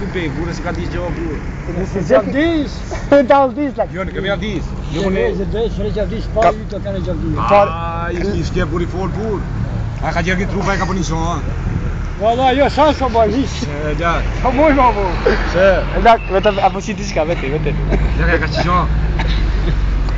pi bej, burrë se ka di gjë burrë. Gjavdis. Daldis lak. Jo, nuk kemi avdis. Jo, Jo, ne. ne drejt, së gjavdis, pa ju të kanë gjavdis. A, i shke burri fol burr. A ka gjerë trupa e ka punë shoh, ha. Valla, jo, sa s'o bëj, hiç. Se lak. Po muj më bu. Se. Lak, vetëm apo si diçka, vete, vete. Lak e ka çisho.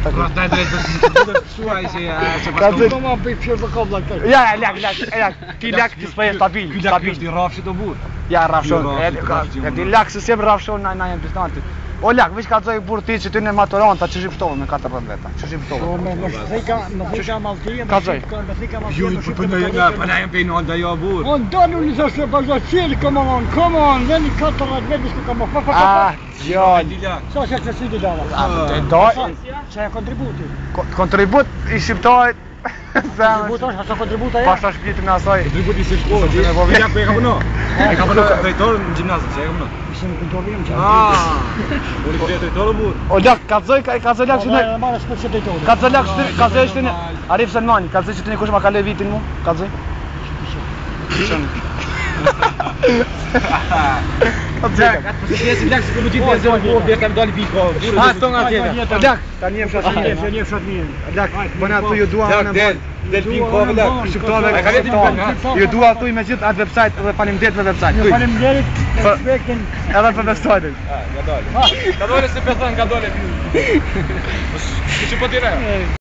Pra ta drejt për si të shuaj se se Ka pas. drejt. Po ma bëj pjërë për kobla këtë. Ja, ja, lak, lak, lak. Ti lak ti s'po je stabil, Ky lak stabil. është i rrafshit o burr. Ja rrafshon, Ky e rrafshit, ka, rrafshit, e di unë. lak se si rrafshon na na janë distanti. O lak, veç kallzoj burr ti që ty në maturanta që shqiptove me 14 veta. Që shqiptove. Po, me më thika, më thika Maltia, më Kallzoj. thika, më thika Maltia. Ju më po thika po na po na jam pejnë onda jo burr. On donu një thashë vazhdo qirë, come on, come on, veni 14 vetë s'ku kam fa fa fa. Ah, djalë. Di lak. Sa që të si di dala? A, të do Sa e kontributi? ko- kontribut i shqiptarit. Zemër. Kontribut është, sa kontributa ja? Pasha shpirtin e asaj. Kontributi si shkollë, Se me po di vjen. lak po e ka puno. E ka puno drejtor në gjimnaz, se e ka puno. Ishe në punëtorim që. Ah. Unë i drejtor o burr. O lak, kallzoj, ka- kallzoj lak që ne Ne marrë s'po që drejtori. Kallzoj lak që kallzoj që ne Arif Selmani, kallzoj që ti kush ma kaloi vitin mu? Kallzoj. Kallzoj. Lak, po se si lak se ku gjithë e zë burr, derta më dali piko. Ha, stonga tjetër. O lak, tani jem Një shoqë. një shot mirë. Lak, bëna tu ju dua Lak unë del, del pin kohë lak. Shqiptarëve A ka vetë shqiptarë. pin, ha? Ju dua thuj me gjithë atë website dhe faleminderit për website. Ju Thuj. faleminderit për Për- respektin. Edhe për website-in. Ha, ka dale. Ka dale se pe thën, ka dale. Që po dire?